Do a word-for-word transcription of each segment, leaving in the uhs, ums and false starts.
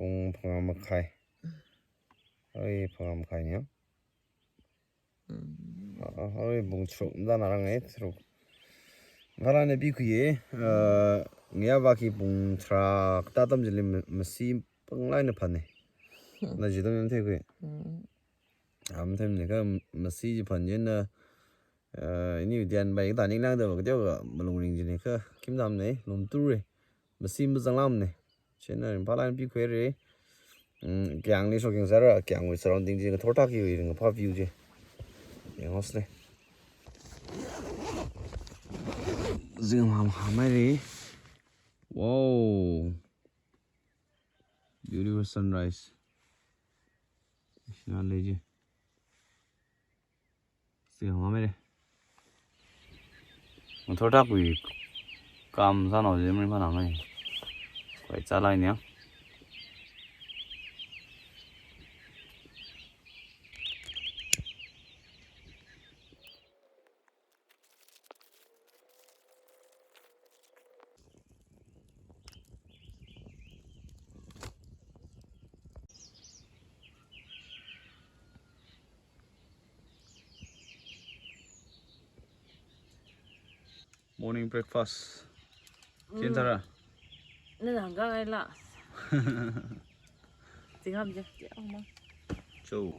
Pung phangā makhai. Oi, phangā makhaina. Mm. Ah, ah, oi, pung tharuk, mathānarang e, tharuk. Phālāk eina pikhui e, ah, ngayā vāki pung tharā kathā atam chili ma-, masi panglāk eina phan e. Hmm. Na jidam yam theikhui. Hmm. Am them ne kha masi chi phan chieina, ah, ini dian bai kathā ning lang da ba kateokha malung ring chine kha khim tham ne, lum tur e. Masi mazanglāk ne. Chieina ringphālāk eina pikhuire. Mm, kayāngli shoking sāra, kayāngwui surrounding chi ngathor thākiwui ringkaphā view chi. Yanghaosei. Zing ham ham haire. Wow. Beautiful sunrise. Shina leiji. Sihong amere. Ngathor thākwui kam sānao jimri phanamai. Koi chālai niang. Morning breakfast. Mm. Ken thara? Nana hāngkhangaila. Tingam je, je, ang ma. Cho.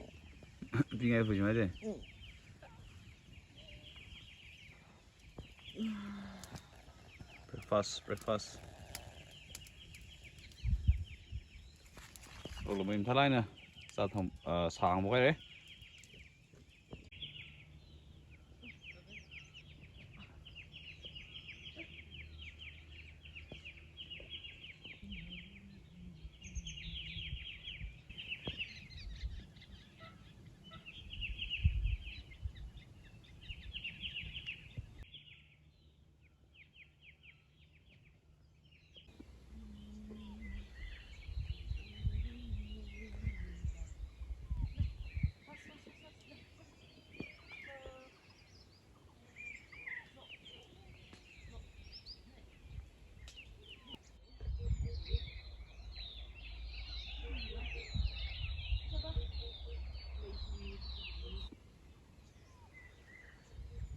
Pingai fu jumai de. Mm. Breakfast, breakfast. Olo mai mathālāk eina. Sā tham, ah, sāng mo kai re.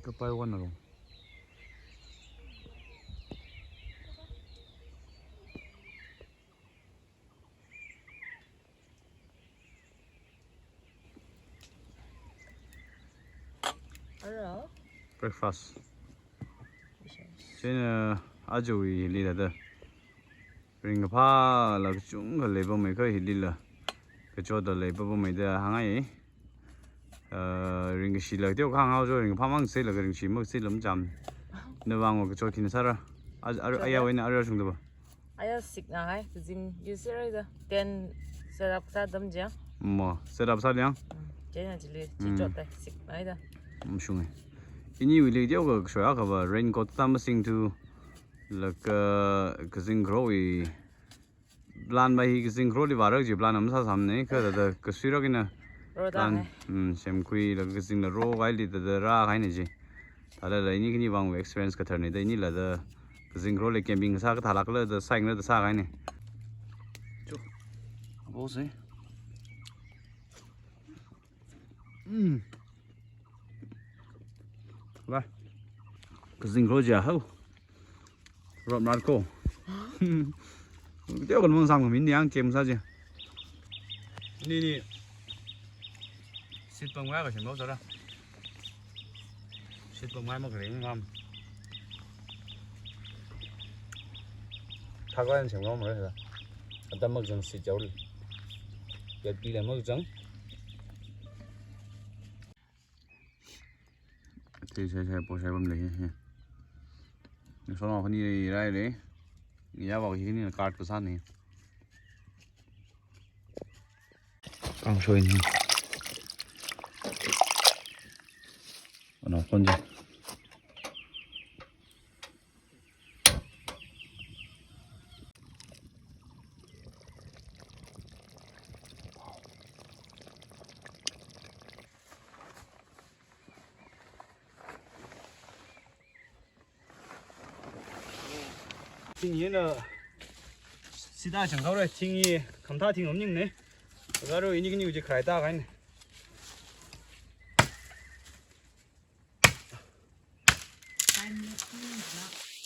Kapai wan aro. Hello. Breakfast. Yes. Chieina, uh, ajawui hili thāda. Ringkaphāla kachungkha leipamei kha hilila. Kachotda leipapamei da hāngngai. Uh, ringkashila teokha hānghao jo, ringkaphā mang sālaga ringkashi mang sālam cham. Navang wa kachot khina sāra. A, a, aya wena ara shungda ba. Aya sikna hai, kazing yu sāra da. Tent set up sā atam chi ya. Mo, set up sā liang. Mm, chieina chili, chi Mm. chotda, sikna hai da. Mm, shungai. Iniwuili teokha kashoya kha ba, raincoat tam singthu, laga kazing kharowui plan ba hi kazing kharoli vāra kaji plan am sāsāmane, kha thāda kasuirak eina Ro plan, thāngai. Mm, semkhuilaga kazingla ro kahaili thāda rākahaine chi. Thālala ini khani vang experience kathar ne da inila thāda kazing kharoli camping sā kathālakla thāda sāyangla thāda sākahaine. Chu. Abo se. Mm. Ba. Kazing kharo chi ya hao. Rot mat ko. Teokha mang sāmkhamin yang kem sā chi. Ni ni. Sit pang wa ka shem lo sāra. Sit pang wa mak ring ngam. Thak wa shem ngam re sā. Atam makchang sit jaoli. Yat pila makchang. Te shai shai po shai bam le he he. Ni sono khani rai le. Ni ya ba khani card kasāne. Ang shoin ni. Ano kon je. Thing hi na sida chang khaora, thing hi Khamathā thing om ning ne. Garo ini kini uji kharai ta kain.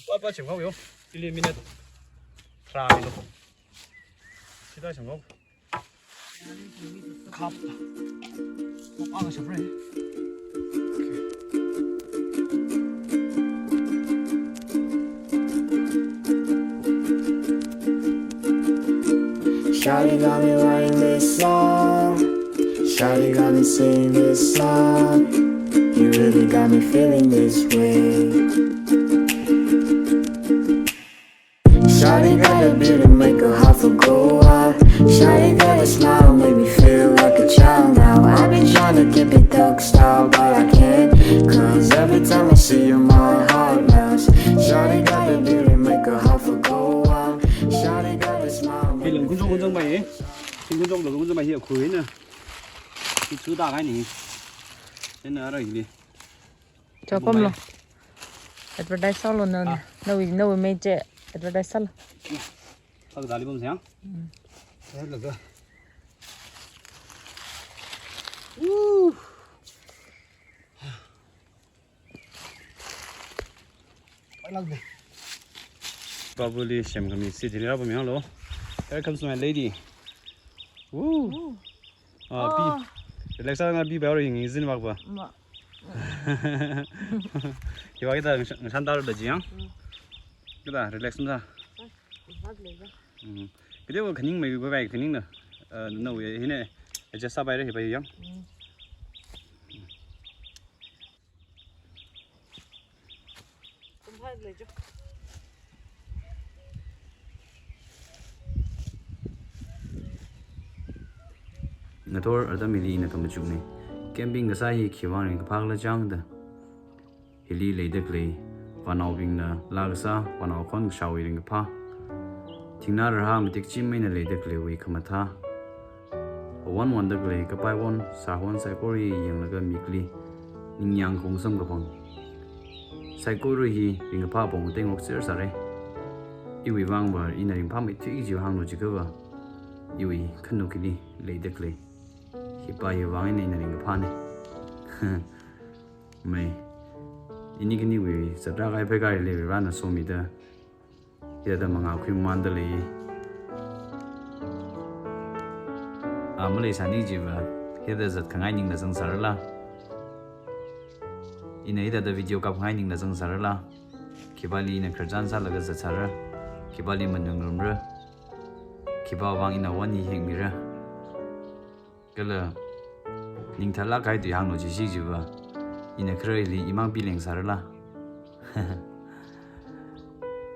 Pat pat chim khao yo. Ili minute tharā lo. Sida chim khao. Khap. Khap ang shapre. Shawty got me writing this song. Shawty got me singing this song. You really got me feeling this way. Shawty got a beauty, make a heart for go wild. Shawty got a smile, make me feel like a child now. I've been trying to keep it thug style, but I can't. 'Cause every time I see you, my heart melts. Shawty got a beauty, make a heart for go wild. Shawty got a smile, make me feel like a child now. Hi lang kunjong kunjong mai, eh? Hi kunjong lo kunjong mai hi akhui na. Hi chu ta kai ni. Ena ara hi. Chapam lo. Advertise sālo na. Ah. Nawui, nawui mei che advertise sālo. Thak dali bom siang. Mm. Thak laga. Woo. Pai lagde. Babuli shem kami si dili ra bom yang lo. Here comes my lady. Woo. Woo. Ah, pi. Oh. Relax na pi ba ring izin mak ba. Ma. Hiwa kita ngashan tar da jiang. Mm. Kita relax na. Mak le ja. Mm. Kita wa khaning mai ko bai khaning na. Eh, no, ye hine. Adjust sa bai re bai yang. Mm. Ngathor atam hili ina khamachukne. Camping kasā hi khiwui vang ringkaphā khala chang da. Hili leida khalei vānaobingna laa kasā, vānao khon kashāwui ringkaphā. Thingnā rahā matik chim eina leida khaleiwui khamathā. Awon wonda khalei kapai won, sāhon saikora yanglaga mikli ningyāng khaung samkaphang. Saikora hi ringkaphā pong tengok ser sāre. Iwui vang va ina ringphāmeithui jiwui hānglu jiakha va, iwui khanuk hili leida khalei. Hi pa hiwui vang eina ina ringkaphāne. Mai. Ini khaniwui satra kai phei kai le Varena somida. Hithāda mangā khuimamanda lei. A, maleisāni jiva, hithāda zat khangai ningla zangsārala. Ina hithāda video kap khangai ningla zangsārala. Khipāli ina khararchan sālaga zatsāra. Khipāli manungrumra. Khipā vang ina vāni hengmira. Kala ningtharlāk kahai tui hānglu jishi jiva. Ina khareli imang pilengsārala.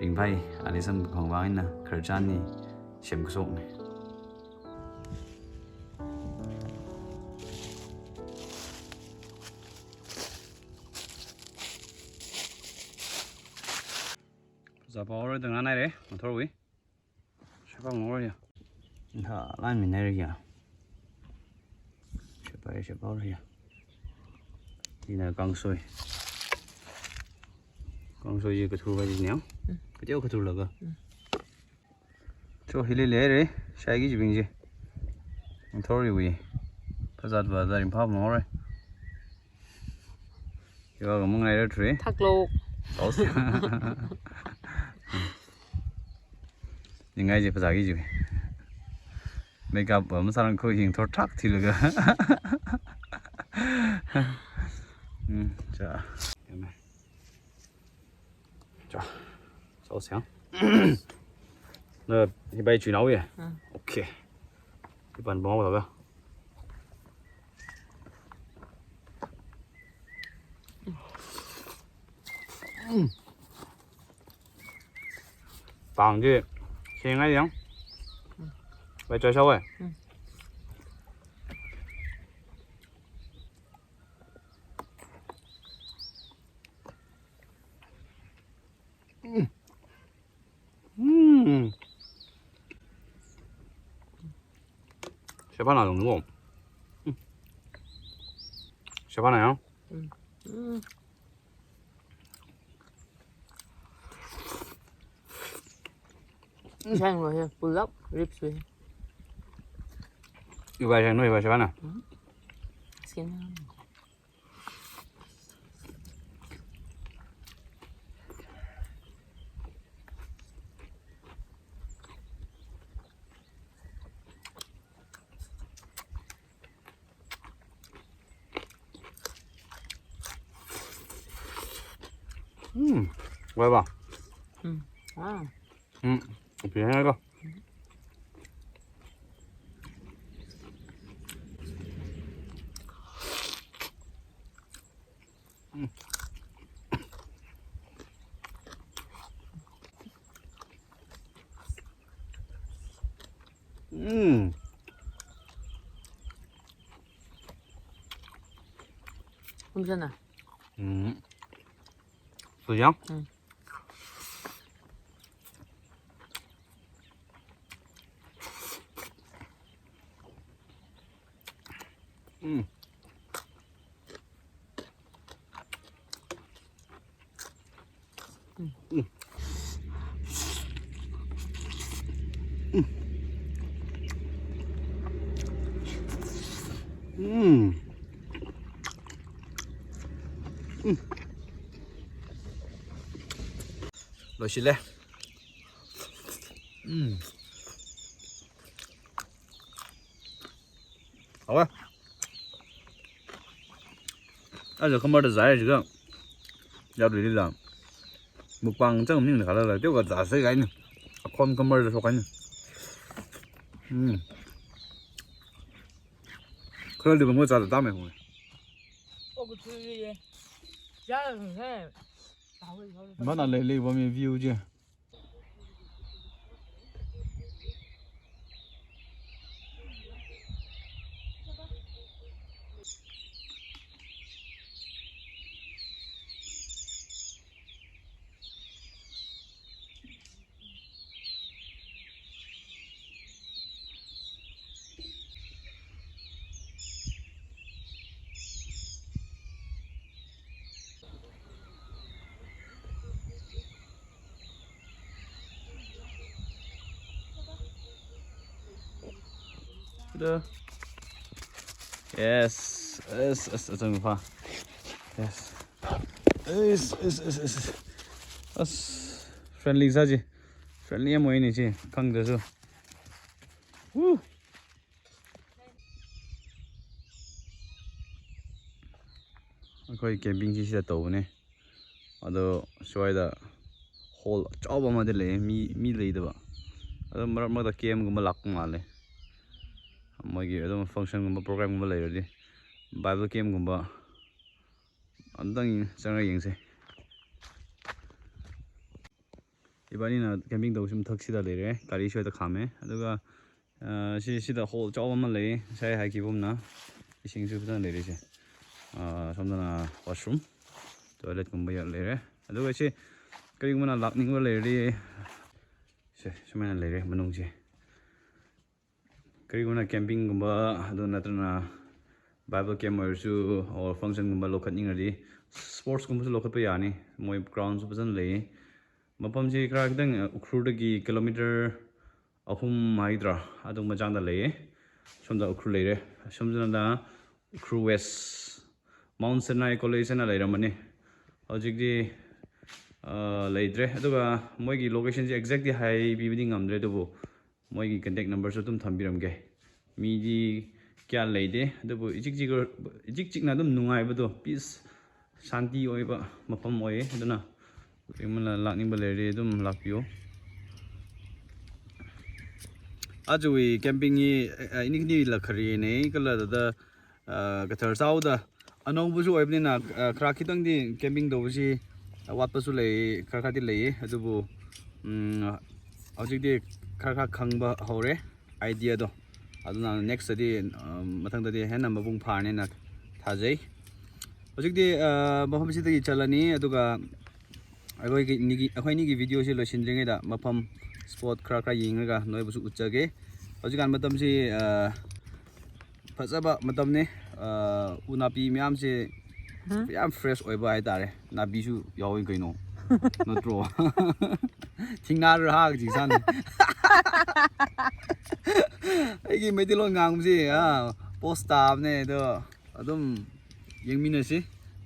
Ringphai, ali samkaphang vang eina khararchanni semkashokne. Phazā power dang nanaire, ngathorwui. Shapang ngor ya. Ntha line mi nai ya. Shapai shapang ya. Ina kangsoi. Kangsoi ji kathur kaji ne. Mm. Kateo kathurlaga. Mm. Cho hili leire, shaiki jibing ji. Ngathorwui. Phazāva zarim phap ngore. Iwa kamu ngai ra three. Thaklo. Tos. Ningai je phazāki ji. Makeup ba masārang ko hing thor thak thilaga. Hmm, cha. Cha. Sao siang. Na, hibai chui nao ye? Hmm. Okay. Hiban bong la ga. Pang ji, sing ai yang. Bai choi sao ai. Mm. Shapana dong dong. Shapana ya. Mm. Mm. Sang lo ya, pull up, ribs lo ya. Iwui shang, no, iwui shang na. Skin. Hmm, wai ba. Hmm. Wow. Hmm, oke, ya ko. Hmm. Hmm. Kumjana. Hmm. Suyang. Hmm. Hmm. Loishilai. Haowa. Aja khamar da zai jiakha. Yaruilila. Mukbang chang ning da khala la. Teokha zāsai kahaina. Akhon khamar da shokkahaina. Hmm. Kharali bang ko zāda tamei hoi. Mana leilei bami view je. Yes, yes, yes, yes, yes. Yes, yes, yes, yes. As friendly sāji. Friendly yam oini chi. Khangda su. Woo. ꯑꯩꯈꯣꯏ camping ꯁꯤ ꯁꯤꯗ ꯇꯧꯕꯅꯦ꯫ ꯑꯗꯣ ꯁ꯭ꯋꯥꯏꯗ hall ꯑꯆꯧꯕ ꯑꯃꯗꯤ ꯂꯩꯌꯦ, ꯃꯤ, ꯃꯤ ꯂꯩꯇꯕ꯫ ꯑꯗꯣ ꯃꯔꯛ ꯃꯔꯛꯇ campꯒꯨꯝꯕ ꯂꯥꯛꯄ ꯃꯥꯜꯂꯦ꯫ ꯃꯣꯏꯒꯤ ꯑꯗꯨꯝ functionꯒꯨꯝꯕ, programꯒꯨꯝꯕ ꯂꯩꯔꯗꯤ, Bible campꯒꯨꯝꯕ ꯑꯝꯇꯪ ꯆꯪꯉ ꯌꯦꯡꯁꯦ꯫ ꯏꯕꯥꯅꯤꯅ camping ꯇꯧꯕꯁꯤ ꯃꯊꯛꯁꯤꯗ ꯂꯩꯔꯦ, ꯒꯥꯔꯤ ꯁ꯭ꯋꯥꯏꯗ ꯈꯥꯝꯃꯦ꯫ ꯑꯗꯨꯒ, ꯑ, ꯁꯤ, ꯁꯤꯗ hall ꯆꯥꯎꯕ ꯑꯃ ꯂꯩꯌꯦ, ꯉꯁꯥꯏ ꯍꯥꯏꯈꯤꯕꯒꯨꯝꯅ꯫ ꯏꯁꯤꯡꯁꯨ ꯐꯖꯅ ꯂꯩꯔꯦ ꯁꯦ꯫ ꯑ, ꯁꯣꯝꯗꯅ washroom, toiletꯀꯨꯝꯕ ꯌꯥꯝ ꯂꯩꯔꯦ꯫ ꯑꯗꯨꯒ ꯁꯤ ꯀꯔꯤꯒꯨꯝꯕꯅ ꯂꯥꯛꯅꯤꯡꯕ ꯂꯩꯔꯗꯤ, ꯁꯦ, ꯁꯨꯃꯥꯏꯅ ꯂꯩꯔꯦ ꯃꯅꯨꯡꯁꯦ꯫ ꯀꯔꯤꯒꯨꯝꯕ campingꯒꯨꯝꯕ, ꯑꯗꯨ ꯅꯠꯇ꯭ꯔꯒꯅ Bible camp ꯑꯣꯏꯔꯁꯨ, or functionꯒꯨꯝꯕ ꯂꯧꯈꯠꯅꯤꯡꯉꯗꯤ, sportsꯀꯨꯝꯕꯁꯨ ꯂꯧꯈꯠꯄ ꯌꯥꯅꯤ꯫ ꯃꯣꯏ groundꯁꯨ ꯐꯖꯅ ꯂꯩꯌꯦ꯫ ꯃꯐꯝꯁꯤ ꯈꯔ ꯈꯤꯇꯪ, ꯑ, ꯎꯈ꯭ꯔꯨꯜꯗꯒꯤ kilometre ꯑꯍꯨꯝ ꯍꯥꯏꯒꯗ꯭ꯔꯥ, ꯑꯗꯨꯒꯨꯝꯕ ꯆꯥꯡꯗ ꯂꯩꯌꯦ꯫ ꯁꯣꯝꯗ ꯎꯈ꯭ꯔꯨꯜ ꯂꯩꯔꯦ꯫ ꯁꯣꯝꯗꯅ Ukhrul West, Mount Sinai College ꯍꯥꯏꯅ ꯂꯩꯔꯝꯕꯅꯤ꯫ ꯍꯧꯖꯤꯛꯇꯤ, ꯑ, ꯂꯩꯇ꯭ꯔꯦ꯫ ꯑꯗꯨꯒ ꯃꯣꯏꯒꯤ locationꯁꯦ exactly ꯍꯥꯏꯕꯤꯕꯗꯤ ꯉꯝꯗ꯭ꯔꯦ, ꯑꯗꯨꯕꯨ ꯃꯣꯏꯒꯤ contact numberꯁꯨ ꯑꯗꯨꯝ ꯊꯝꯕꯤꯔꯝꯒꯦ꯫ ꯃꯤꯗꯤ ꯀꯌꯥ ꯂꯩꯇꯦ, ꯑꯗꯨꯕꯨ ꯏꯆꯤꯛ ꯆꯤꯛ-, ꯏꯆꯤꯛ ꯆꯤꯛꯅ ꯑꯗꯨꯝ ꯅꯨꯡꯉꯥꯏꯕꯗꯣ, peace, ꯁꯥꯟꯇꯤ ꯑꯣꯏꯕ ꯃꯐꯝ ꯑꯣꯏꯌꯦ꯫ ꯑꯗꯨꯅ ꯀꯔꯤꯒꯨꯝꯕꯅ ꯂꯥꯛꯅꯤꯡꯕ ꯂꯩꯔꯗꯤ ꯑꯗꯨꯝ ꯂꯥꯛꯄꯤꯌꯣ꯫ ꯑꯖꯋꯤ campingꯒꯤ, ꯑ, ꯑ, ꯏꯅꯤꯛ ꯅꯤꯛꯂꯥ ꯈꯔꯤꯅꯦ, ꯀꯂꯥꯗ ꯑ, ꯀꯊꯥꯔ ꯆꯥꯎꯗ ꯑꯅꯧꯕꯁꯨ ꯑꯣꯏꯕꯅꯤꯅ, ꯑ, ꯈꯔ ꯈꯤꯇꯪꯗꯤ camping ꯇꯧꯕꯁꯤ ꯑꯋꯥꯠꯄꯁꯨ ꯂꯩ, ꯈꯔ ꯈꯔꯗꯤ ꯂꯩꯌꯦ꯫ ꯑꯗꯨꯕꯨ, ꯎꯝ, ꯍꯧꯖꯤꯛꯇꯤ ꯈꯔ ꯈꯔ ꯈꯪꯕ ꯍꯧꯔꯦ ideaꯗꯣ꯫ ꯑꯗꯨꯅ nextꯇꯗꯤ, ꯑ, ꯃꯊꯪꯗꯗꯤ ꯍꯦꯟꯅ ꯃꯄꯨꯡ ꯐꯥꯔꯅꯤꯅ ꯊꯥꯖꯩ꯫ ꯍꯧꯖꯤꯛꯇꯤ, ꯑ, ꯃꯐꯝꯁꯤꯗꯒꯤ ꯆꯠꯂꯅꯤ, ꯑꯗꯨꯒ ꯑꯩꯈꯣꯏꯒꯤ ꯅꯤꯒꯤ, ꯑꯩꯈꯣꯏ ꯑꯅꯤꯒꯤ videoꯁꯤ ꯂꯣꯏꯁꯤꯟꯗ꯭ꯔꯤꯉꯩꯗ ꯃꯐꯝ spot ꯈꯔ ꯈꯔ ꯌꯦꯡꯉꯒ ꯅꯣꯏꯕꯨꯁꯨ ꯎꯠꯆꯒꯦ꯫ ꯍꯧꯖꯤꯛꯀꯥꯟ ꯃꯇꯝꯁꯤ, ꯑ, ꯐꯖꯕ ꯃꯇꯝꯅꯤ꯫ ꯑ, ꯎ ꯅꯥꯄꯤ ꯃꯌꯥꯝꯁꯤ ꯎꯝ꯫ ꯌꯥꯝ fresh ꯑꯣꯏꯕ ꯍꯥꯏꯇꯥꯔꯦ꯫ ꯅꯥꯄꯤꯁꯨ ꯌꯥꯎꯋꯤ ꯀꯩꯅꯣ꯫ ꯅꯠꯇ꯭ꯔꯣ? ꯊꯦꯡꯅꯔꯔꯥ ꯍꯥꯏ ꯍꯧꯖꯤꯛ ꯁꯥꯅ꯫ ꯑꯩꯒꯤ ꯃꯩꯇꯩꯂꯣꯟ ꯉꯥꯡꯕꯁꯤ, ꯑꯥ, post ꯇꯥꯕꯅꯦ ꯑꯗꯣ꯫ ꯑꯗꯨꯝ ꯌꯦꯡꯃꯤꯟꯅꯁꯤ,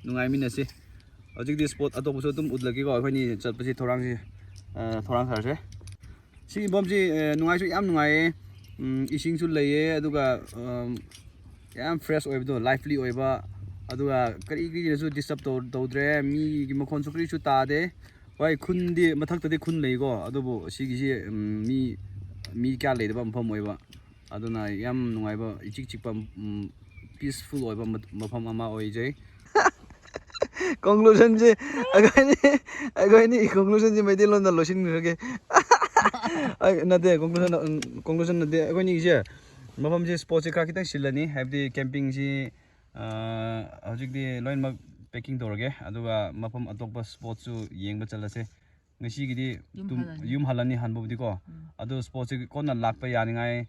ꯅꯨꯡꯉꯥꯏꯃꯤꯟꯅꯁꯤ꯫ ꯍꯧꯖꯤꯛꯇꯤ spot ꯑꯇꯣꯞꯄꯁꯨ ꯑꯗꯨꯝ ꯎꯠꯂꯛꯀꯦꯀꯣ, ꯑꯩꯈꯣꯏꯅꯤ ꯆꯠꯄꯁꯤ ꯊꯧꯔꯥꯡꯁꯤ, ꯑ, ꯊꯧꯔꯥꯡ ꯁꯥꯔꯁꯦ꯫ ꯁꯤꯒꯤ ꯃꯐꯝꯁꯤ, ꯑ, ꯅꯨꯡꯉꯥꯏꯁꯨ ꯌꯥꯝ ꯅꯨꯡꯉꯥꯏꯌꯦ꯫ ꯎꯝ, ꯏꯁꯤꯡꯁꯨ ꯂꯩꯌꯦ, ꯑꯗꯨꯒ, ꯎꯝ, ꯌꯥꯝ fresh ꯑꯣꯏꯕꯗꯣ, lively ꯑꯣꯏꯕ, ꯑꯗꯨꯒ ꯀꯔꯤ ꯀꯔꯤꯅꯁꯨ disturb ꯇꯧ-, ꯇꯧꯗ꯭ꯔꯦ, ꯃꯤꯒꯤ ꯃꯈꯣꯟꯁꯨ ꯀꯔꯤꯁꯨ ꯇꯥꯗꯦ꯫ ꯍꯣꯏ, ꯈꯨꯟꯗꯤ, ꯃꯊꯛꯇꯗꯤ ꯈꯨꯟ ꯂꯩꯀꯣ, ꯑꯗꯨꯕꯨ ꯁꯤꯒꯤꯁꯤ, ꯎꯝ, ꯃꯤ, ꯃꯤ ꯀꯌꯥ ꯂꯩꯇꯕ ꯃꯐꯝ ꯑꯣꯏꯕ꯫ ꯑꯗꯨꯅ ꯌꯥꯝ ꯅꯨꯡꯉꯥꯏꯕ, ꯏꯆꯤꯛ ꯆꯤꯛꯄ, ꯎꯝ, peaceful ꯑꯣꯏꯕ ꯃ-, ꯃꯐꯝ ꯑꯃ ꯑꯣꯏꯖꯩ꯫ Conclusion ꯁꯤ, ꯑꯩꯈꯣꯏꯅꯤ, ꯑꯩꯈꯣꯏꯅꯤ conclusion ꯁꯤ ꯃꯩꯇꯩꯂꯣꯟꯗ ꯂꯣꯏꯁꯤꯟꯈ꯭ꯔꯒꯦ꯫ ꯑꯩ, ꯅꯠꯇꯦ, conclusion, ꯎꯝ, conclusion ꯅꯠꯇꯦ, ꯑꯩꯈꯣꯏꯅꯤꯒꯤꯁꯦ ꯃꯐꯝꯁꯦ, spot ꯁꯦ ꯈꯔ ꯈꯤꯇꯪ ꯁꯤꯜꯂꯅꯤ, ꯍꯥꯏꯕꯗꯤ camping ꯁꯤ, ꯑ, ꯍꯧꯖꯤꯛꯇꯤ ꯂꯣꯏꯅꯃꯛ packing ꯇꯧꯔꯒꯦ, ꯑꯗꯨꯒ ꯃꯐꯝ ꯑꯇꯣꯞꯄ spot ꯁꯨ ꯌꯦꯡꯕ ꯆꯠꯂꯁꯦ꯫ ꯉꯁꯤꯒꯤꯗꯤ ꯌꯨꯝ ꯇꯨꯝ-, ꯍꯜꯂꯅꯤ꯫ ꯌꯨꯝ ꯍꯜꯂꯅꯤ ꯍꯟꯕꯕꯨꯗꯤꯀꯣ꯫ ꯎꯝ꯫ ꯑꯗꯣ spot ꯁꯦ ꯀꯣꯟꯅ ꯂꯥꯛꯄ ꯌꯥꯅꯤꯡꯉꯥꯏ,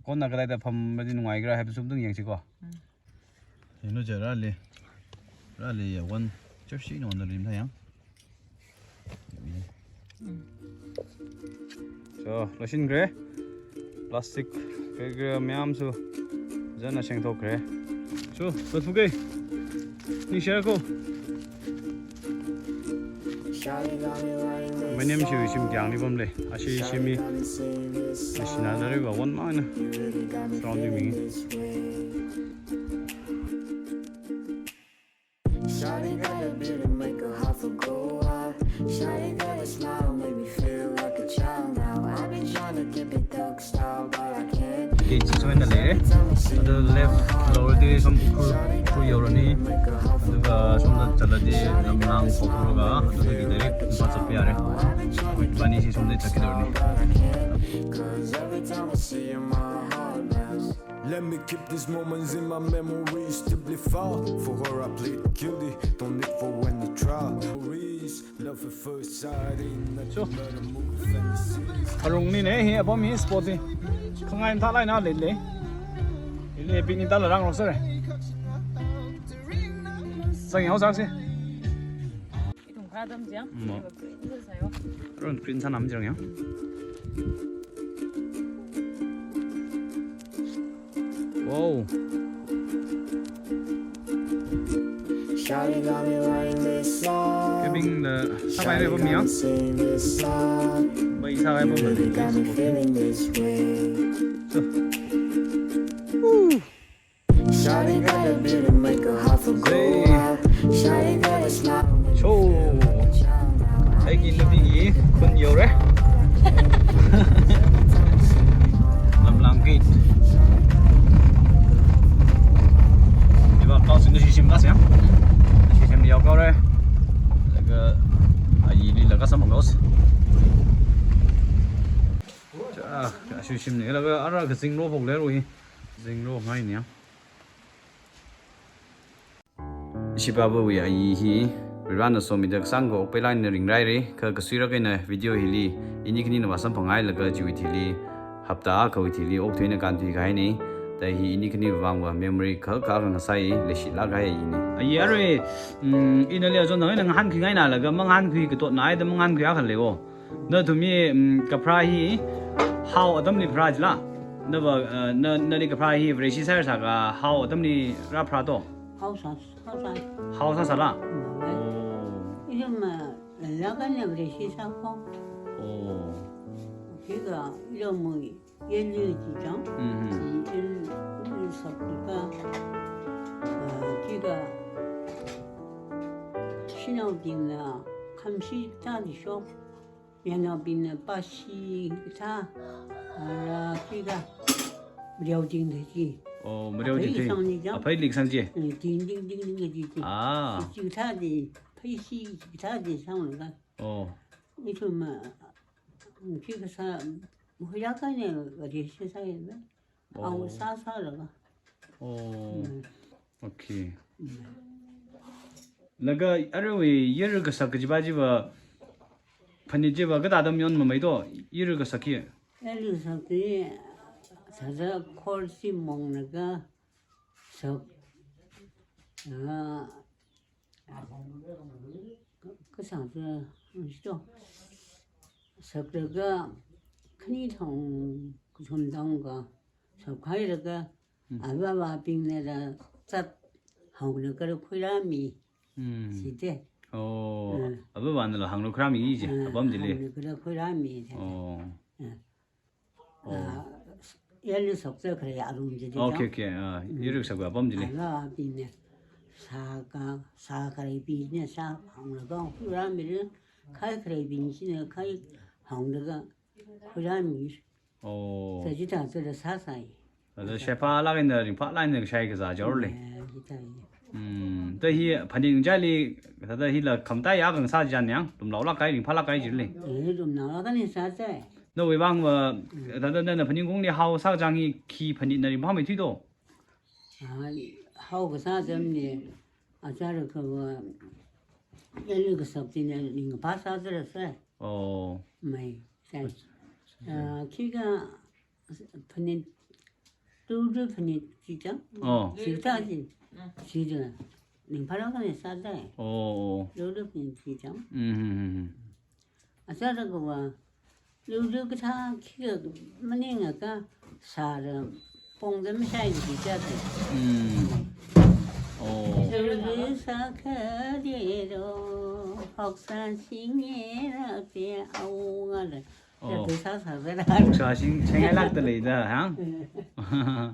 ꯀꯣꯟꯅ ꯀꯗꯥꯏꯗ ꯐꯝꯕꯗꯤ ꯅꯨꯡꯉꯥꯏꯒꯦꯔꯥ ꯍꯥꯏꯕꯁꯨ ꯑꯗꯨꯝ ꯌꯦꯡꯁꯤꯀꯣ꯫ ꯎꯝ꯫ ꯀꯩꯅꯣ ꯆꯠ ꯔꯥꯂꯦ, ꯔꯥꯂꯦ ꯌꯥ ꯋꯥꯟ ꯆꯠꯁꯤ ꯅꯉꯣꯟꯗ ꯔꯤꯝ ꯊꯥ ꯌꯥꯡ꯫ ꯎꯝ꯫ So, ꯂꯣꯏꯁꯤꯟꯈ꯭ꯔꯦ꯫ Plastic ꯀꯔꯤ ꯀꯔꯤ ꯃꯌꯥꯝꯁꯨ ꯐꯖꯅ ꯁꯦꯡꯗꯣꯛꯈ꯭ꯔꯦ꯫ So, ꯆꯠꯊꯣꯛꯀꯦ꯫ ꯅꯤꯡꯁꯤꯡꯔꯀꯣ꯫ ꯃꯅꯦꯝ ꯁꯤ ꯏꯁꯤꯝ ꯀꯌꯥꯡꯅꯤ ꯄꯝ ꯂꯩ꯫ ꯑꯁꯤ ꯏꯁꯤꯝ ꯃꯤ ꯁꯤꯅꯥꯗꯔꯤꯕ ꯋꯥꯟ ꯃꯥꯅ surrounding ꯃꯤ꯫ Shawty got a beauty, make a hot for go out. Shawty got a smile, make me feel like a child now. I've been trying to keep it thug style, but I can't. Gate ꯁꯤ ꯁꯨꯃꯥꯏꯅ ꯂꯩꯔꯦ꯫ ꯑꯗꯨ left ꯂꯧꯔꯗꯤ ꯁꯨꯝ ꯎꯈ꯭ꯔꯨꯜ, ꯎꯈ꯭ꯔꯨꯜ ꯌꯧꯔꯅꯤ꯫ ꯑꯗꯨꯒ ꯁꯣꯝꯗ ꯆꯠꯂꯗꯤ ꯂꯝꯂꯥꯡ ꯐꯥꯎꯊꯣꯛꯂꯒ ꯑꯗꯨꯗꯒꯤ direct ꯏꯝꯐꯥꯜ ꯆꯠꯄ ꯌꯥꯔꯦ꯫ ꯏꯕꯥꯅꯤꯁꯤ ꯁꯣꯝꯗ ꯆꯠꯀꯗꯧꯔꯅꯤ꯫ Cause every time I see you, my heart melts. Let me keep these moments in my memories to be found. For her I plead guilty, don't need for any trial. Love at first sight ain't nothing but a movie fantasy. Arung ni ne hi apam hi spot hi. Khangai thalai na le le. Ile pini tala rang rosere. Sang yau sang si. Ithum khara dam jiang. Mm. Iva green sa sayo. Ron green sa nam jiang ya. Wow. Shawty got me writing this song. Kebing the sabai le bom ya. Bai sabai bom. Shawty got me feeling this way. So. Woo. Shawty got a beauty, make a hot for go out. Shawty got a smile, make me feel like a child now. ꯑꯩꯒꯤ ꯅꯨꯄꯤꯒꯤ ꯈꯨꯟ ꯌꯧꯔꯦ꯫ ꯂꯝꯂꯥꯡ gate꯫ ꯏꯕꯥ ꯀꯥꯎꯁꯤꯡꯗ ꯁꯤ ꯁꯤꯝ ꯀꯥꯁꯦ꯫ ꯁꯤ ꯁꯤꯝ ꯌꯥꯎ ꯀꯥꯎꯔꯦ꯫ ꯑꯗꯨꯒ ꯑꯩ ꯂꯤꯂꯒ ꯁꯝ ꯀꯥꯎꯁꯦ꯫ ꯆꯥ, ꯑꯁꯤ ꯁꯤꯝꯅꯦ꯫ ꯂꯒ ꯑꯔꯥ ꯀ ꯆꯤꯡ ꯂꯣ ꯐꯥꯎ ꯂꯩꯔꯣꯏ꯫ ꯆꯤꯡ ꯂꯣ ꯉꯥꯏꯅꯦ꯫ ꯏꯁꯤꯄꯥꯕꯨ ꯋꯤ ꯑꯌꯤ ꯍꯤ ꯔꯤꯔꯥꯟꯅ ꯁꯣꯃꯤꯗ ꯀꯁꯥꯡꯒ ꯑꯣꯛꯄꯩ ꯂꯥꯏꯟꯅ ꯔꯤꯡꯔꯥꯏꯔꯤ, ꯈ ꯀꯁꯨꯏꯔꯛ ꯑꯩꯅ video ꯍꯤꯂꯤ, ꯏꯅꯤ ꯈꯅꯤꯅ ꯋꯥꯁꯝ ꯐꯪꯉꯥꯏꯂꯒ ꯖꯤꯋꯤ ꯊꯤꯂꯤ, ꯍꯞꯇꯥ ꯑꯈ ꯋꯤ ꯊꯤꯂꯤ, ꯑꯣꯛ ꯊꯨꯏꯅ ꯀꯥꯟ ꯊꯨꯏ ꯀꯥꯏꯅꯤ, ꯇ ꯍꯤ ꯏꯅꯤ ꯈꯅꯤ ꯋꯥꯡꯕ memory ꯈꯛ ꯀꯥꯒ ꯉꯁꯥꯏ ꯂꯩꯁꯤꯠꯂꯥꯛ ꯍꯥꯏ ꯑꯌꯤꯅꯤ꯫ ꯑꯌꯤ ꯑꯔꯣꯏ, ꯎꯝ, ꯏꯅ ꯂꯩ ꯑꯖꯣꯟ ꯅꯪ ꯑꯩꯅ ꯉꯍꯥꯟ ꯈꯨꯏ ꯉꯥꯏꯅ ꯂꯒ ꯃꯉꯥꯟ ꯈꯨꯏ ꯀꯇꯣꯠ ꯅꯥꯏꯗ ꯃꯉꯥꯟ ꯈꯨꯏ ꯑꯈꯜ ꯂꯩꯑꯣ꯫ ꯅ ꯊꯨꯝꯃꯤ, ꯎꯝ, ꯀ ꯐ꯭ꯔꯥ ꯍꯤ ꯍꯥꯎ ꯑꯇꯝꯂꯤ ꯐ꯭ꯔꯥ ꯖꯤꯂꯥ? ꯅꯕ, ꯑ, ꯅ, ꯅꯗꯤ ꯀ ꯐ꯭ꯔꯥ ꯍꯤ ꯕ꯭ꯔꯦꯁꯤ ꯁꯥꯏꯔ ꯁꯥꯒ ꯍꯥꯎ ꯑꯇꯝꯂꯤ ꯔꯥ ꯐ꯭ꯔꯥ ꯇꯣ? ꯍꯥꯎ ꯁꯥ, ꯍꯥꯎ ꯁꯥ꯫ ꯍꯥꯎ ꯁꯥ ꯁꯥꯂꯥ? ꯎꯝ, ꯍꯣꯏ꯫ ꯑꯣ꯫ ꯏꯔꯝ, ꯑ, ꯂꯥꯛꯀꯅꯤ ꯕ꯭ꯔꯦꯁꯤ ꯁꯥ ꯀꯣ꯫ ꯑꯣ꯫ ꯁꯤꯒ ꯏꯔꯝ ꯃꯣꯏ ꯌꯦꯜꯂꯤ ꯆꯤꯆꯥꯡ꯫ ꯎꯝ, ꯎꯝ꯫ ꯏ ꯏꯜ, ꯏꯜ ꯁꯛꯇꯨꯀ, ꯑ, ꯁꯤꯒ ꯁꯤꯅꯥꯎ ꯇꯤꯡꯅ ꯈꯝꯁꯤ ꯇꯥꯗꯤ ꯁꯣ꯫ ꯌꯥꯅꯕꯤꯅ ꯄꯥꯁꯤ ꯊꯥ, ꯑꯔꯥ ꯀꯤꯒ ꯃꯔꯤꯌꯥꯎ ꯆꯤꯡꯗ ꯆꯤ꯫ ꯑꯣ, ꯃꯔꯤꯌꯥꯎ ꯆꯤꯡ ꯑꯐꯩ ꯊꯩ꯫ ꯁꯥꯡꯅꯤ ꯆꯥ꯫ ꯑꯐꯩ ꯂꯤꯛ ꯁꯥꯡ ꯆꯤ꯫ ꯎꯝ, ꯆꯤꯡ, ꯆꯤꯡ, ꯆꯤꯡ, ꯆꯤꯡ, ꯆꯤꯡ, ꯆꯤꯡ꯫ ꯑꯥ꯫ ꯆꯤꯡ ꯊꯥꯗꯤ, ꯐꯩꯁꯤ ꯆꯤꯡ ꯊꯥꯗꯤ ꯁꯥꯡꯂꯒ꯫ ꯑꯣ꯫ ꯏꯊꯨꯝ, ꯎꯝ, ꯀꯤꯒ ꯁꯥ, ꯃꯈꯣꯏ ꯌꯥꯀꯥꯏꯅꯦ, ꯒꯥꯔꯤ ꯁꯤ ꯁꯥꯏꯅ꯫ ꯑꯣ꯫ ꯑꯧ, ꯁꯥ ꯁꯥꯔꯒ꯫ ꯑꯣ꯫ ꯎꯝ꯫ Okay. ꯎꯝ꯫ ꯂꯒ ꯑꯔꯨꯏ ꯌꯦꯔꯨ ꯀꯁꯛ ꯀꯖꯤꯕꯥ ꯖꯤꯕ ꯐꯅꯤ ꯖꯤꯕ ꯀꯗꯥꯗꯝ ꯌꯣꯟ ꯃꯃꯩꯗꯣ ꯌꯦꯔꯨ ꯀꯁꯛꯀꯤ꯫ ꯌꯦꯔꯨ ꯁꯛꯇꯤ ꯁꯥꯖ ꯈꯣꯔꯁꯤ ꯃꯣꯡꯅꯒ ꯁꯛ, ꯑ, ꯀ-, sāda, ito, saklaga khani thong, kathum thongkha, sakhailaga, Mm. avāvabingna da zat hānglaga khuirāmi. Mm. Chida. Oh, Mm. avāvanala hānglaga khuirāmi ji, Mm, apam chili. Hānglaga khuirāmi da. Oh. Mm. Oh. Ah, yāli shokzā khalei arum chida. Okay, okay. Ah, Mm. yāli shokzā apam chili. Avāvabingna sākha, sākhalei bingna sā hānglaga khuirāmi, khai khalei bing china khai hānglaga khuirāmi. Oh. Sā chithāda sāsai. Thāda shaiphālāk eina ringphālāk eina kashai kazā jorle. Eh, chithāi. Hmm. Thāda hi phanit chili, thāda hila khamataiya kang sā chang yang, lumlaolāk kahai, ringphālāk kahai chili. Eh, lumlaolāk kahai sāsai. Nawui vang va, Mm. thāda nana phanit kongli hao sā chang hi khi phanitna ringphāmeithui do? Ah, hao kasā chang ni, achara kava, yāli kashok china ringphā sāsai sā. Oh. Mai, sā. Ah, khikha phanit, tutu phanit chi chang. Oh. Chithā chi. Chida. Ringphālāk eina sāsai. Oh, oh. Tutu phanit chi chang. Mm, mm, mm, mm. Achara kava, tutu kathā khikha maningakha sāda pongda mashai chi chida. Mm. Oh. Tutu sākha de do, hoksā shinge ra pe au ngala. Oh. Thāda sā sāsai. Hoksā shing, shingailākda leida, ha? Ah.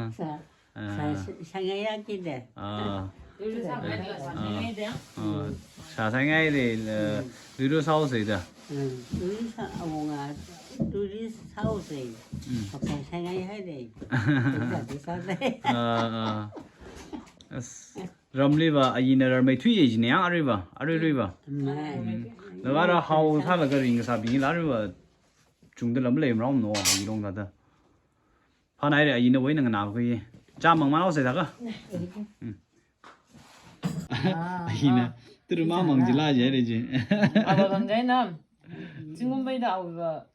Sā, sā, Ah. sā, sāngaiyākida. Ah. Tutu sāngai de, Ah. sāngai de. Ah. Sā sāngai de, eh, Mm. tutu sāhaosei da. Mm. Tutu sā, awunga, tutu sāhaosei. Mm. Hoksā sāngaihaide. Tutu sāsai. Ah, ah. As, ramli va, ayina rarmeithuiya jina yang arui va, arui rui va. Mm. Mm. Laga rāhao sālaga ringkasābingla arui va, chungda lam lei mrao no, ayi long thāda. Phānai re, ayina wui nang na kui. Chāmang manao sāda kha. Mm. Ah, Ayina, ah. Turu mamang jila jai re ji. Ava bang jai nam. Zingkum bai da ava.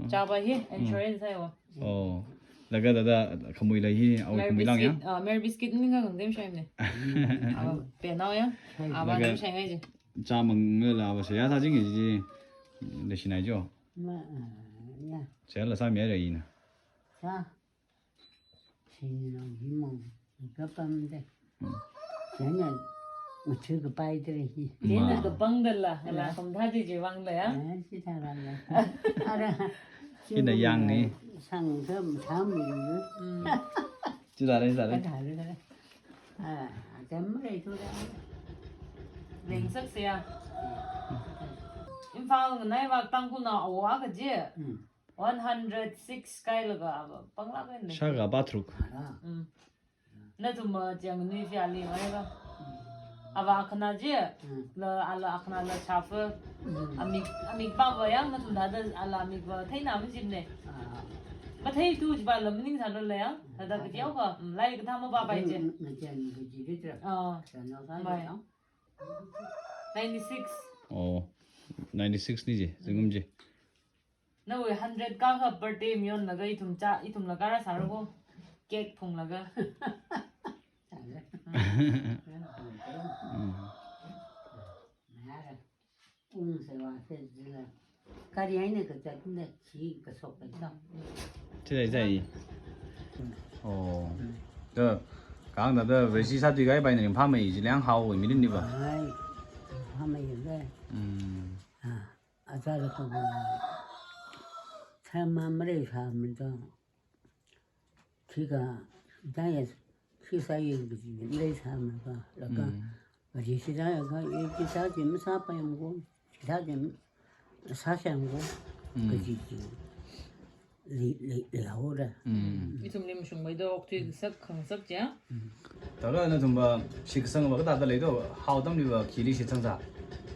Chāpa hi, insurance hai wo. Oh. Laga thāda khamui la hi, au Mary khamui lang ya? Biscuit, ah, Mary Biscuit ni kha kangdem shai ne. Ava penao ya. Ava Laga nem shai ngai ji. Chāmang la ava sāya sā jing ji. Leishinai jo. Ma, ah, ya. Sāla sāmi ya re ina. Sā. Shinlo himong, kapam de. Mm. China, machu kapai de hi. China Ma. Kapang de la, la, Ya. Kum tha ji ji vang la ya. Ah, chithā la la. Ara, China yang ni. Sang kam tham ni. Mm. Chithā le, chithā le. Kathā le, kathā le. Ah, kam le tu da. Lengsak se ya. Imphal nganai va Tangkhulnao awo kaji. Mm. One hundred six kailaga ava, panglāk eina. Shākha pa tharuk. Ara. Mm. Nathum, uh, chang nui fia li mai ba. Ava akhana ji, Mm. la, ala akhana la chāfa. Mm. Amik, amik pa va yang nathum thāda ala amik va theina majim ne. Ah. Mathei tu ji ba la maning sāra la yang, thāda Mm. kaji yao ba, mm, lai kathā mapāpai ji. Mm, mm, mm, mm, mm, mm. Ah. Chānao sā Mai. Yang. Ninety-six. Oh, ninety-six ni ji, zingkum ji. Nawui hundred kakha birthday mayonlaga ithum chā, ithum la kara sāra ko. Cake phunglaga. Mm. Ung se wa se zila. Kari aina kazat na chi kashok kaisa. Chi dai zai. Oh. Da, kang da da, Vareshi sāthui kahai paina ringphāmei ji liang hao wui mirin ni va. Ai, ringphāmei le. Mm. Ah. Achara kha, thama marei sāmida, khikha, daya, khi sāyang kaji, marei sāmida, laga, Mm. kaji sāyang kha, e, khi sā chi masāpai yangko, khi sā chi sāsai yangko, Mm. kaji chi, lei, lei, leihaora. Mm. Ithumli mashungmei do, okthui kasak, khangasak chi ya. Thākha nathum va, shitkasang va kathāda lei do, hao atamli va, khili shitsang sā.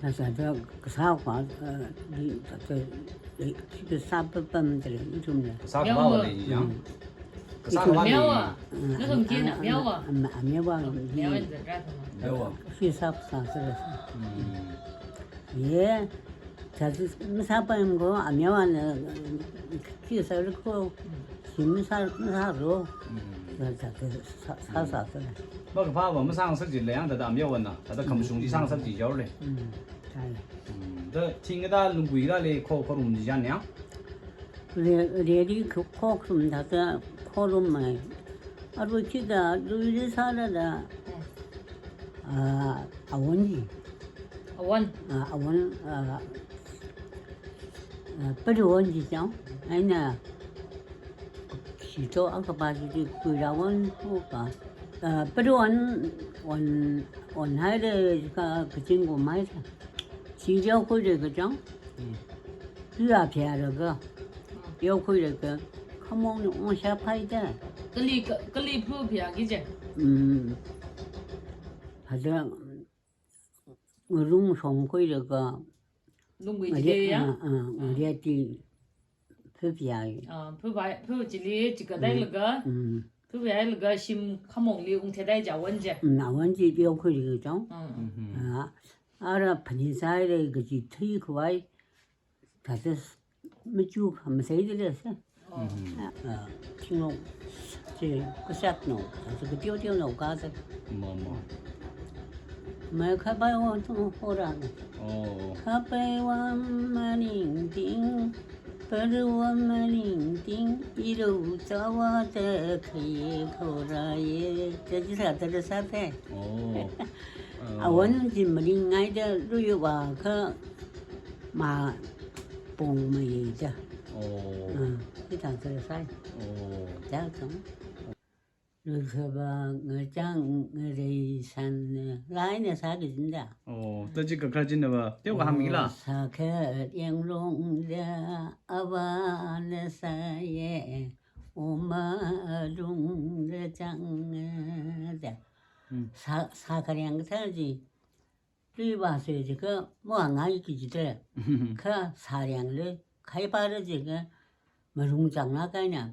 Kasā da, kasā va, eh, di, kasā, eh, kasā pa, pam da lei, ithumli. Kasā Myawa. Kava lei yang. Mm. Kasā kava lei. Myawa. Mm, Nathum kina, ah, myawa. Ah, ah, myawa. Myawa da ra thama. Myawa. Shitsang sā sā lei. Mm. Ye, thāda masāpai yangko, amyawana, khi sāra ko, khi masā, masāro. Mm. Thāda, thāda, sā, sā, sā, sā. Makaphāva masāngasak jilei yang thāda amyawana, thāda khamashung chi sāngasak jihaora. Mm, thālei. Mm, da thing kathā lunggui kathāli kho, khorum chi chān yang. Re, reli kho, khorum thāda khorummei. Arui chida, luili sāda da. Ah, awon chi. Awon. Ah, awon, ah, ah, pariwon chi chang. Eina, shito akha pa chi chi kuirawon hu pa. Ah, pariwon, won, won haira ka, kaching kumhaira. Chi yaokhuira kachang. Mm. Pia pia laga. Yaokhuira ka. Khamong ni ong shaphaida. Kali, ka-, kali phu piaki je. Mm. Hada, ngarung shongkhuira ka. Lunggui ngare, chili ya? Ah, ah, ngare ti phu piai. Ah, phu bai, phu chili chikadai laga. Mm. Phu piai laga shim khamongli ungthedai ja awon je. Mm, awon chi yaokhuira kachang. Mm. Mhm. Ah, ara phani saira kaji thui khavai. Thāda machu kha masai dile se. Mhm. Ah, ah, thinglong, chi kasakno, chi kateo teono kasa. Mo, mo. Mai khapai won tung hora. Oh. Khapai won maningting, pariwon maningting, ilu chawa te khi khoraye. Chi chi sāda sāte. Oh. Awon chi maningngaida luiwa kha ma pongmei ja. Oh. Ah, hithāda sāi. Oh. Ja kang. Lukhava ngachang ngarei san ne, laina sāki jinda. Oh, ta chi kakha jinda ba, teo kahāng mila. Oh, sākha yanglong da, avana sāye, oma lung da chang da. Hmm. Sā, sākha yang thā chi. Tui ba se jikha, mo ngai ki jite. Kha sariang le, khai pa le jikha, marung chang na kai na.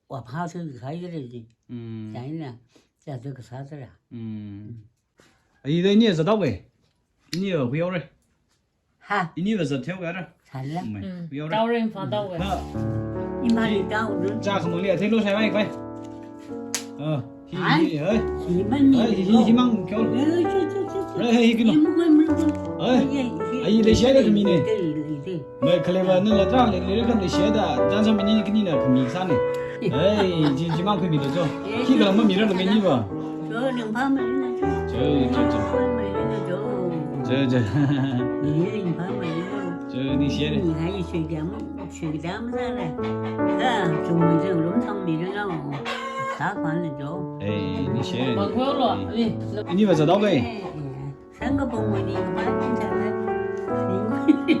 Wa pha se khai le ji. Mm. Chai na, cha de ka sa de la. Mm. Ai, dai ni za dau wei. Ni ya hui au re. Ha. Ini ba zat theo kara. Sala. Mai. Mm. Yau ra. Tau ren fa tau ga. Ha. Ima ri tau ren. Ja khamuli a thei lo sai mai kai. Ah, hi, hai, hi, hai. Hi man ni. Hai, hi, hi, hi mang kyo. Eh, chu, chu, chu, chu. Hai, hai, hi kino. Hi mu koi, mu koi. Hai. Ai, ai, ai. Ai, le share ka mi ne. Te, te, te. Mai khale ba na la tra le, le kan le share da. Jan sa mi ni kini na kami sa ne. Hai, ji, ji mang kami lo jo. Eh, hi ka ma mi ra lo mi ni ba. Jo, ning pa mai na jo. Jo, jo, jo. Pa mai na jo. Jo, jo. Ni ling pa mai na. Jo, ni share. Ni hai shui diam, shui diam sa le. Ha, chung mi jeng lum thang mi le lao. Sa kwan le jo. Eh, ni share. Ba ko lo, ni. Ni ba za dau kai. Eh, eh. Sangkapung mani kama ni chana. Ni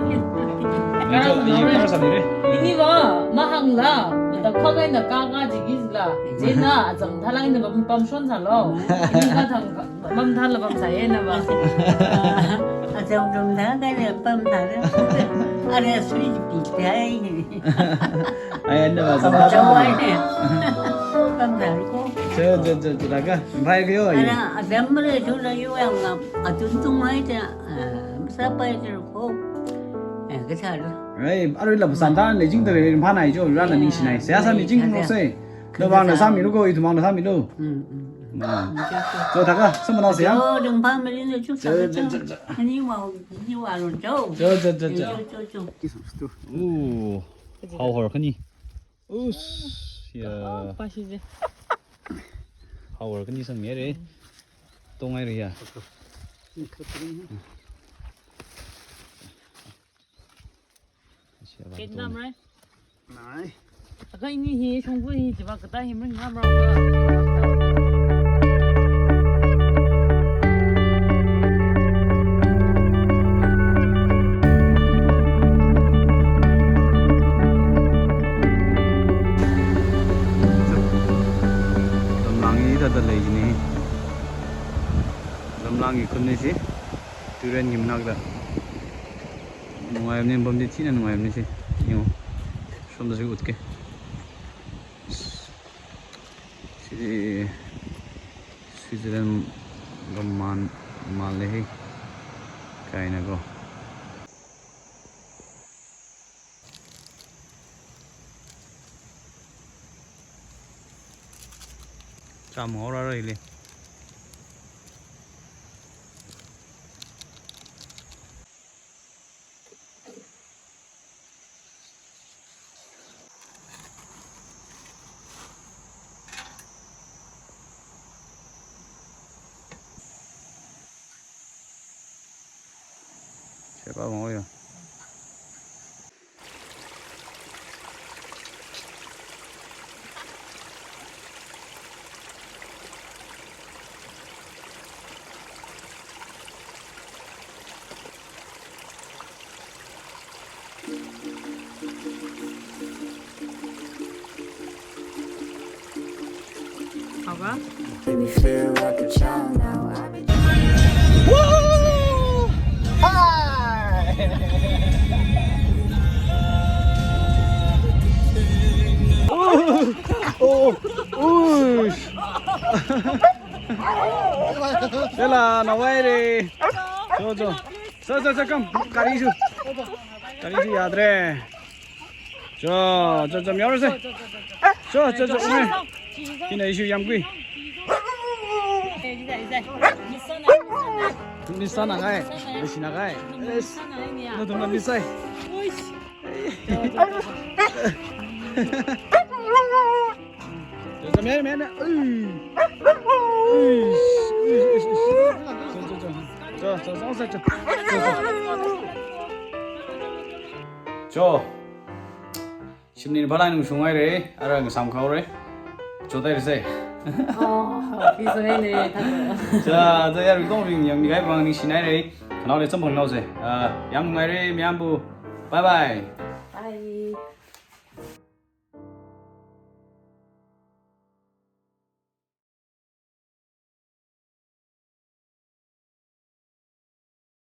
jo, ni kara sa ni re. Ini ba, mahang la, mata khagai na kaka jigi la. Jina, azam thalai na bam, bam shon sa lo. Ini ka thang, bam thala bam sa ye na ba. Azam dum thala kai na bam thala. Are sui pi tai. Ai, anda ba, azam thala. Jawai ne. Bam thala ko. Jo, jo, jo, jo, daga. Bhai kyo ai. Ara, azam re jo la yo yang ngam. Atun tung mai ta, ah, masa pai ta ko. Eh, ka cha lo. Ai, arui la pasan ta le jing ta le rin pha nai jo, ran la ning shi nai. Sa sa mi jing mo se. Da wang na sa mi lo ko, itu wang na sa mi lo. Mm, mm. Na. Jo ta ka, sa ma na se ya. Jo, ding pa mi lo chu sa. Jo, jo, jo, jo. Ani wa, ni wa lo jo. Jo, jo, jo, jo. Jo, jo, jo. Oh, hao hor kani. Us, ya. Oh, pa shi je. Hao hor kani sang mi re. Tong ai re ya. Ken nam rai. Nai. Aka ini hi shongfa hi jiba kata hi mring nam rai. Lamlang hi da da lei ni. Lamlang hi khun ni si. Turen ngim nak da. Nungai ni bam di china nungai ni si. Yo. Shom da si ut ke. Siri Switzerland gaman male hi kaina ko. Tam ngau rāra hili. Sepa ngau ya. Hava? Make me feel like a child now. I've been Woo! Hi! Oh, oh, uish. Chila, nawai re. Cho, cho. Cho, cho, cho, come. Gari shu. Gari shu yadre. Cho, cho, cho, myaor se. Cho, cho, cho, ume. Kina ishu yamkui. Nisana kai. Nisana kai. Yes. Nathumna misai. Cho, cho, myaor, myaor, myaor. Ui. Ui, ui, ui, ui. Cho, cho, cho. Cho, cho, cho, cho, cho. Cho, cho. Cho. Shimli phalai nung shungai re, ara ngasam kau re. Cho tai re se. Oh, pi so ne ne, tha. Cha, cha ya ri tong ring yang ni kai bang ni shinai re. Kanao le cham bang nao se. Ah, yam ngai re, miyam bu. Bye bye.